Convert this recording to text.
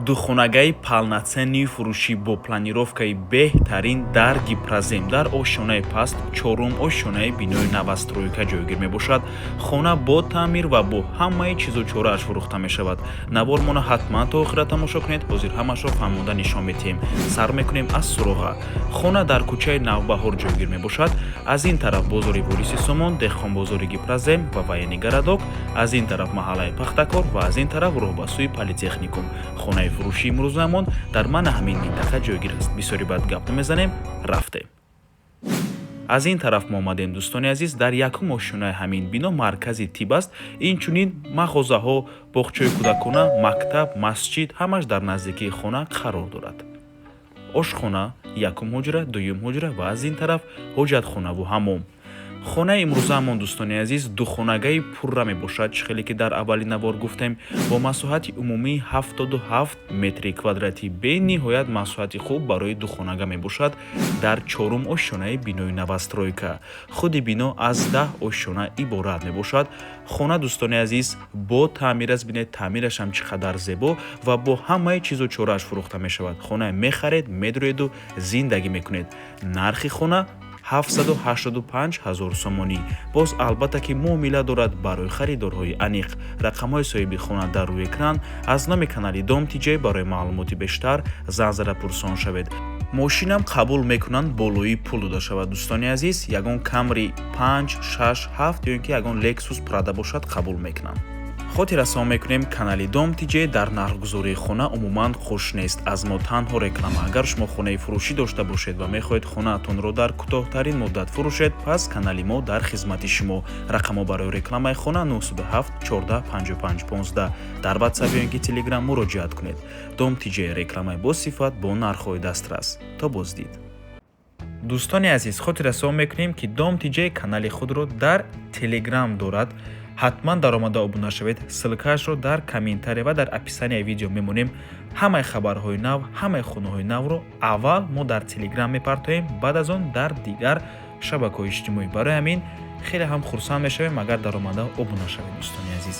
Духонагаи полноценный фурӯшӣ бо планировкаи беҳтарин дар Гипрозем, дар ошёнаи паст, чорум ошёнаи бинои новостройка ҷойгир мебошад. Хона бо таъмир ва бо ҳамаи чизу чорааш фурӯхта мешавад. Навормона ҳатман то охира тамошо кунед, ҳозир ҳамашро фаҳмонда нишон медиҳем. Сар мекунем аз суроға. Хона дар кӯчаи Навбаҳор ҷойгир мебошад. Аз ин тараф бозори Вориси Сомон, деҳқонбозори Гипрозем ва военный городок, аз ин тараф маҳаллаи Пахтакор ва аз ин тараф роҳ ба сӯи политехникум. Хонаи фурӯшии имрӯзаамон дар мана ҳамин минтақа ҷойгир аст. Бисёри баъд гап намезанем, рафтем. Аз ин тараф мо омадем, дӯстони азиз, дар якум ошёнаи ҳамин бино маркази тиб аст. Инчунин мағозаҳо, боғчаи кӯдакона, мактаб, масҷид ҳамаш дар наздикии хона қарор дорад. Ошхона, якум ҳуҷра, дуюм ҳуҷра ва аз ин тараф ҳоҷатхонаву ҳамом. Хонаи имрӯзаамон, дӯстони азиз, духонагаи пурра мебошад. Чӣ хеле ки дар аввали навор гуфтем, бо масоҳати умумии 77 метри квадратӣ, бениҳоят масоҳати хуб барои духонага мебошад. Дар чорум ошёнаи бинои новостройка. Худи бино аз 10 ошёна иборат мебошад. Хона, дӯстони азиз, бо таъмир аст. Бинед, таъмирашам чӣ қадар зебо ва бо ҳамаи чизу чорааш фурӯхта мешавад. Хонае мехаред, медроеду зиндагӣ мекунед. Нархи хона 785 ҳазор сомонӣ. Боз, албатта ки, муомила дорад. Барои харидорҳои аниқ рақамҳои соҳиби хона дар рӯи экран. Аз номи канали Дом Тиҷей барои маълумоти бештар занг зада пурсон шавед. Мошинам қабул мекунанд, болои пул дода шавад. Дӯстони азиз, ягон Камри 5, 6, 7 ё ин ки ягон Лексус, Прада бошад, қабул мекунанд. Хотиррасон мекунем, канали Дом Тиҷей дар нархгузории хона умуман хуш нест. Аз мо танҳо реклама. Агар шумо хонаи фурӯшӣ дошта бошед ва мехоҳед хонаатонро дар кӯтоҳтарин муддат фурӯшед, пас канали мо дар хизмати шумо. Рақамҳо барои рекламаи хона 97 14 55 15. Дар Ватсап ё ин ки Телеграм муроҷиат кунед. Дом Тиҷей: рекламаи босифат бо нархҳои дастрас. То боздид. Дӯстони азиз, хотиррасон мекунем, ки Дом Тиҷей канали худро дар Телеграм дорад. Ҳатман даромада обуна шавед. Ссылкаашро дар комментария ва дар описанияи видео мемонем. Ҳамаи хабарҳои нав, ҳамаи хонаҳои навро аввал мо дар Телеграм мепартоем, баъд аз он дар дигар шабакаҳои иҷтимоӣ. Барои ҳамин хеле ҳам хурсанд мешавем, агар даромада обуна шавед, дӯстони азиз.